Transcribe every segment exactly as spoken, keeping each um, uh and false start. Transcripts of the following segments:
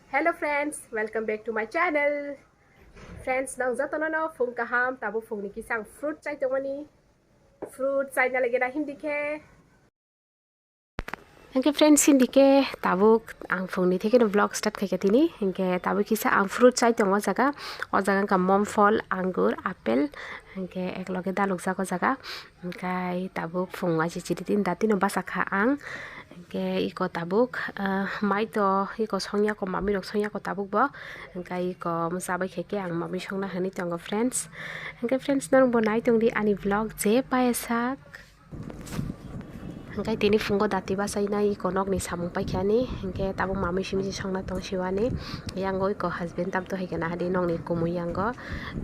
Hello friends, welcome back to my channel. Friends, nang jotono no phung kaham, tabuk phungni kisa ang fruit chai tongmani. Fruit chaina lagi na himdi khe. Hingke friends, himdi khe tabuk ang phungni theke no vlog start khaikha tini. Hingke tabuk kisa ang fruit chai tongo o jaga. O jaga wngkha momphol, angur, apple, hingke ekloge dalukjak o jaga. Hingkai tabuk phung aji chiri tin da tino basa kha ang. Hingke iko tabuk, ah, mai to iko songya ko, mami rok songya ko tabuk bo. Hingkai iko mosa bai khe khe ang mami songna hinui tongo friends. Hingke friends, norok bo nai tongdi ani vlog je payasak. Hingke tini phungo dati bachai nai iko nokni samung paikha ani. Hingke tabuk mami simi songna tong siwani. Yango iko husband tam to hingke nahadi nokni kumui yango.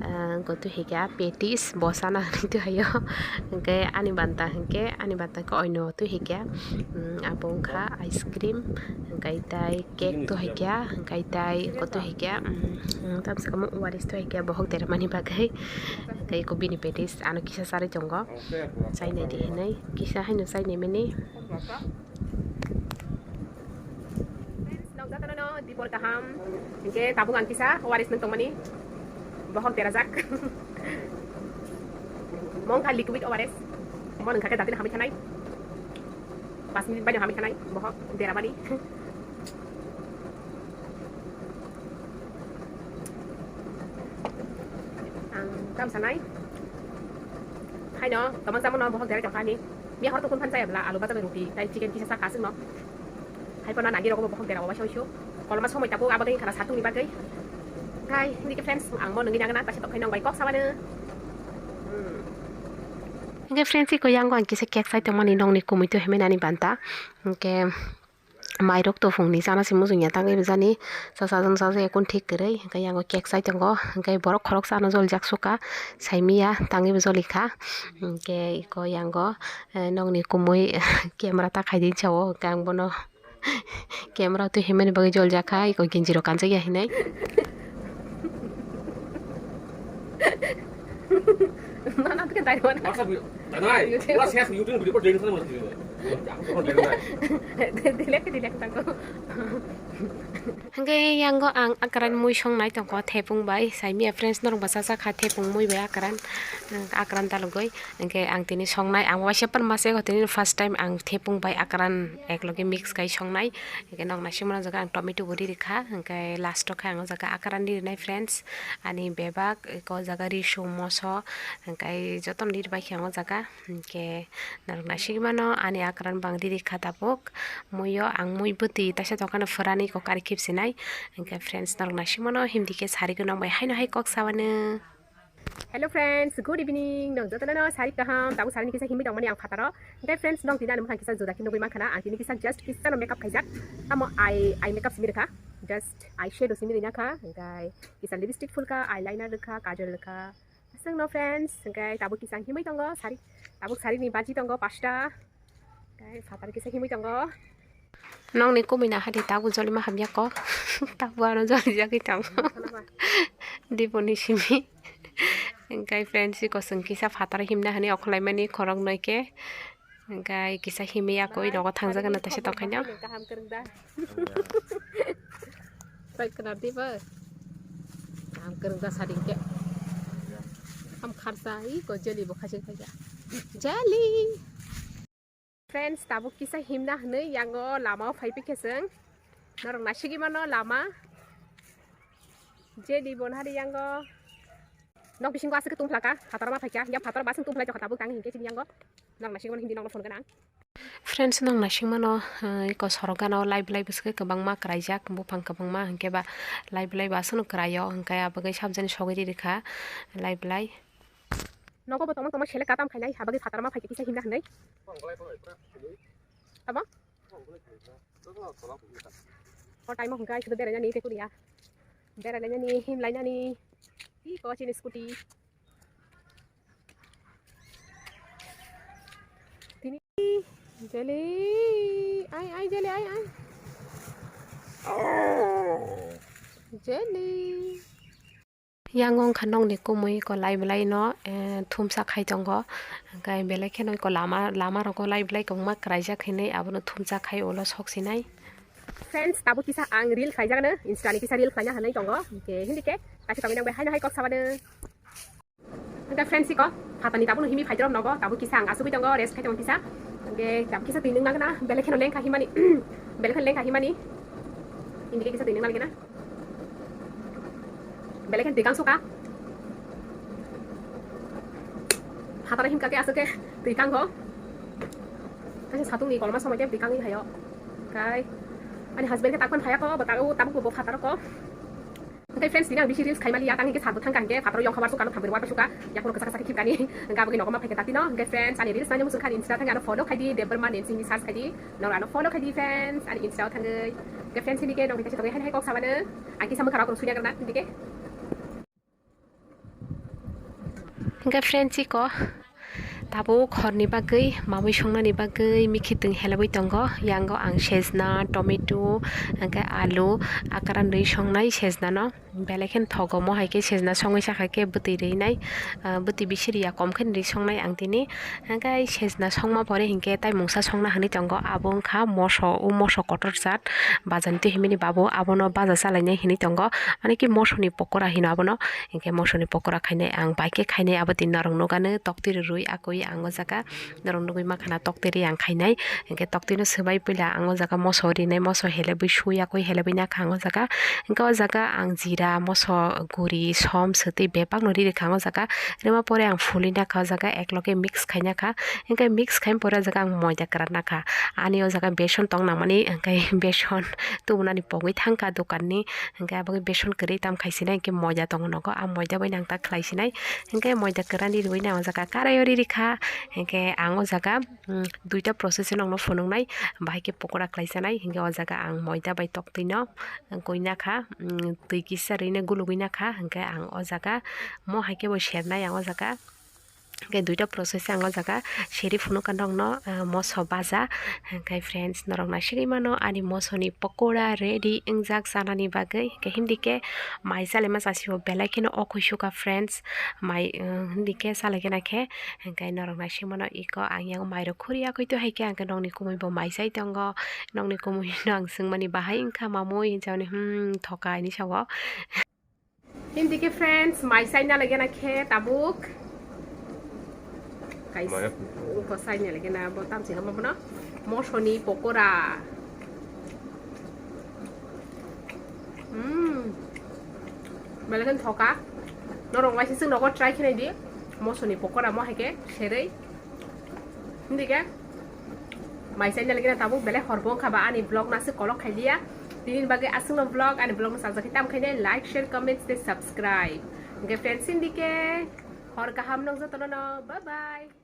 Ah, go to hingke petis bo sana hinui to hayo. Hingke ani banta hingke ani banta khe oino to hingke, mm, abo wngkha ice cream, hingke tai cake to hingke, hingke tai ko to hingke, mm, mm, tamsa kamo waris to hingke bohok dera mani bagwi. Hingke iko bini petis ano kisa charwi tongo. Chainai di hinui kisa haino chainai mani. Friends, nong jotono no dipor kaham. Hingke tabuk ang kisa O R S nung tongmani. Bohok derajak. Mongkha liquid O R S. Mo nung kha khe datin hamwi thanai. Pas minute baino hamwi thanai. Bohok deramani. Ang tam sanai. Haino, tomang samo no bohok derai tongkha ni. Miya hor to kun phan chaya bla, alu baja bai roti, tai chicken kisa sa kasing no. Hai pona nagi rogo bohok dera waisa waisio. Kolma somoi tabuk abagwi khana satung ni bagwi. Kai, hindi ke friends, ang mo nungi nagana, tasi tokhai nong bai kok sabana. Hmm. Hingke friends, iko yango ang kisa cake sai tongmani nongni kumui to himai nani banta. Hingke mairok to phungni chana se mujungya tangwi bwjani. Chacha jang chacha ekun thik kwrwi. Hingke yango cake sai tongo. Hingke borok khoroksa ano jolijak suka. Saimiya tangwi bo jolikha. Hingke iko yango, eh, nongni kumui camera ta khaidi chao. Hingke ang bono camera twi himani bagwi jolijak kha, iko ginjiro kanjakya hinai. Mana tu kan tadi mana? WhatsApp, tanai, YouTube. Pura ses YouTube video ko delete sana masa video. Aku ko delete nai. Delete ke delete tako. Hingke yango ang akran mui songnai tongkho thepung bai, saimiya friends norok bwsa sakha thepung mui bai akran, akran dalogoi. Hingke ang tini songnai, ang waisa panma se tini first time ang thepung bai akran ekloge mix kai songnai. Hingke nok naisingmano jaga ang tomato bo ri rikha, hingke last o khe ang o jaga akran ri rinai friends. Ani bebak eko jaga risu moso, hingke jotono ri bai khe ang o jaga. Hingke norok naisingmano ani akran bo ang ri rikha tabuk. Muio ang mui bwtwi taisa dokhano phwrani kokari khipsinai. Hingke friends norok naisingmano himdi khe sari gwnang bai haino hai kok sabani. Hello friends, good evening. Nong jotono no sari kaham, tabuk sari ni kisa himwi tongmani ang phataro. Hingke friends, nong tini ano bwkhang kisa juda khe nugwi mankha na, ang tini kisa just kisa no makeup khaijak. Tamo eye, eye makeup simi rwkha. Just eye shadow simi rwna kha. Hingke kisa lipstick phulkha, eyeliner rwkha, kajol rwkha. Aswk no friends, hingke tabuk kisa himwi tongo sari. Tabuk sari ni baji tongo pasta. Hingke phatar kisa himwi tongo. Nongni kumui na hadi tabuk jolima hamya ko. Tabuk ano jolijagwi tongo. Diponi simi. Hingke friends, iko chwng kisa phataro himna hinui okhorlaimani khoroknwi khe. Hingke kisa himwi yakwi nogo thangjak gana taisa tongkhaino. Kaham kwrwng da. Try kwnar di bo. Kaham kwrwng da sading khe. Ham kharsa iko jelly bo khaising khaija. Jelly. Friends, tabuk kisa himna hinui yango lama o phai pikhe chwng. Norok naisingwi mano lama. Je di bon hari yango. Nok bisingo aswk tungphlaka, phataro ma phaikha. Yang phataro basing tungphlai jokha tabuk tang hinkhe chini yango. Norok naisingwi mano hindi nokno phone gana. Friends, norok naisingmano, eh, iko sorok gana o lai belai bwswk kwbangma kwraijak, buphang kwbangma hinkhe ba lai belai bo aswkno kwraio, hinkhe abagwi sabjani sogwi rikha lai belai. Nogo bo tongma tongma selek katam khainai, habagwi phataro ma phaikhe kisa himna hinui. Tamo? O time o hwnkhe ai sudo berainani tei kuliya. Berailainani, himlainani. Iko chini scooty. Tini jeli. Ai, ai, jeli, ai, ai. Jeli. Yang wngkha nokni kumui iko lai belai no, eh, thumsa khai tongo. Hwnkhe belai kheno iko lama, lama rogo lai belai kwbangma kwraijak hinui abono thumsa khai ulo sok sinai. Friends, tabuk kisa ang reel khlaijak ano, Insta ni kisa reel khlaina hinwi tongo. Hingke hindi ke, kaisa tongwi nang bai haino hai kok sabano. Hingke friends, iko phatani tabuk no himi phaitrom nogo, tabuk kisa ang asugwi tongo, rest khai tongo kisa. Hingke tabuk kisa twi nung nang na, belai kheno lengkha himani, belai kheno lengkha himani. Hindi ke kisa twi nung nang na. Belai khe twi kang suka. Phataro himkha khe aswk khe twi kang ho. Kaisa satung ni kolma somoi khe twi kang hayo. Kai ani husband khe takpan phaya ko, bwtang o tabuk bo phataro ko. Hingke friends, tini ang bisi reels khaimali ya, tang hingke sabo thangkha hingke phataro yong khabar suka no thambiri wata suka, yakuno kasa kasa khe khibkani. Hingke aboni nogo ma phaikhe tatino. Hingke friends, ani reels nani musuk khani Insta thangkhe ano follow khaidi, Debbarma Nensing ni search khaidi. Nong ano follow khaidi friends, ani Insta o thangwi. Hingke friends, hindi ke nong kaisa tongwi hai hai kok sabano. Ang kisa mukha rok suya karna hindi ke. Hingke friends, iko tabuk horni bagwi mamui songnani bagwi mikhi twng helebwi tongo. Yango ang sejna, tomato, hingke alu, akara nwi songnai sejna no. Belai kheno thogo, mo hai khe sejna songwi sakha khe bwtwi rwi nai, ah, bwtwi bisiri ya kom khe rwi songnai ang tini. Hingke sejna songma pore hingke tai mungsa songna hinwi tongo, abo wngkha moso, o moso kotor jat, baja ni twi himini babu abono baja chalainai hinwi tongo, ani ki moso ni pokora hino abono, hingke moso ni pokora khainai ang bai khe khainai abo tini norok nukha no tokti rwi akwi ang o jaga. Norok nugwi mankha na toktwi ri ang khainai. Hingke toktwi no swbai puila ang o jaga moso rinai, moso helebwi sui yakwi helebwi nakha ang o jaga. Hingke o jaga ang jira, moso, guri, som, swtwi bebak no ri rikha ang o jaga. Rima pore ang fului nakha o jaga, ekloge mix khai nakha. Hingke mix khai pore o jaga ang moida kwran nakha. Ani o jaga beson tong nangmani, hingke beson tubunani pogwi thangkha dokan ni. Hingke abo beson kwrwi tam khai sinai, hingke moida tongo nogo, a moida bai nang ta khlai sinai. Hingke moida kwran ri rwui nang o jaga karai o ri rikha. Hingke ang o jaga, mm, duita process se nongno phunuknai, bahai khe pokora khlai sanai, hingke o jaga ang moida bai toktwi no, mm, koi nakha, mm, twi kisa rwino gulugwi nakha, hingke ang o jaga mo hai khe bo sernai ang o jaga. Hingke duita process se ang o jaga seri phunukha nongno, ah, moso baja. Hingke friends, norok naisigwi mano ani moso ni pokora ready wngjak chanani bagwi. Hingke hindi khe mai chale ma chasi bo belai kheno okhoi sukha friends. Mai, ah, hindi khe chale khe na khe. Hingke norok naisigmano iko ang yang mairok khuri yakui to hai khe ang khe nokni kumui bo mai chai tongo, nokni kumui no ang swngmani bahai wngkha mamui hinwi, hmm, thoka hinwi sao. Hindi khe friends, mai chai na lagena khe tabuk. Kais-, Maya. Ko chai na lagena bo tam chino bono mosoni pokora. Hmm. Belai khe thoka. Norok waisa chwng nogo try khe nai di. Mosoni pokora mo hai khe serwi. Hindi khe mai chai na lagena tabuk belai hor bo wngkha ba ani vlog no aswk kolok khai liya. Tini bagwi aswk no vlog, ani vlog no sajak khe tam khai nai like, share, comments tei subscribe. Hingke friends, hindi khe hor kaham nong jotono no. Bye bye.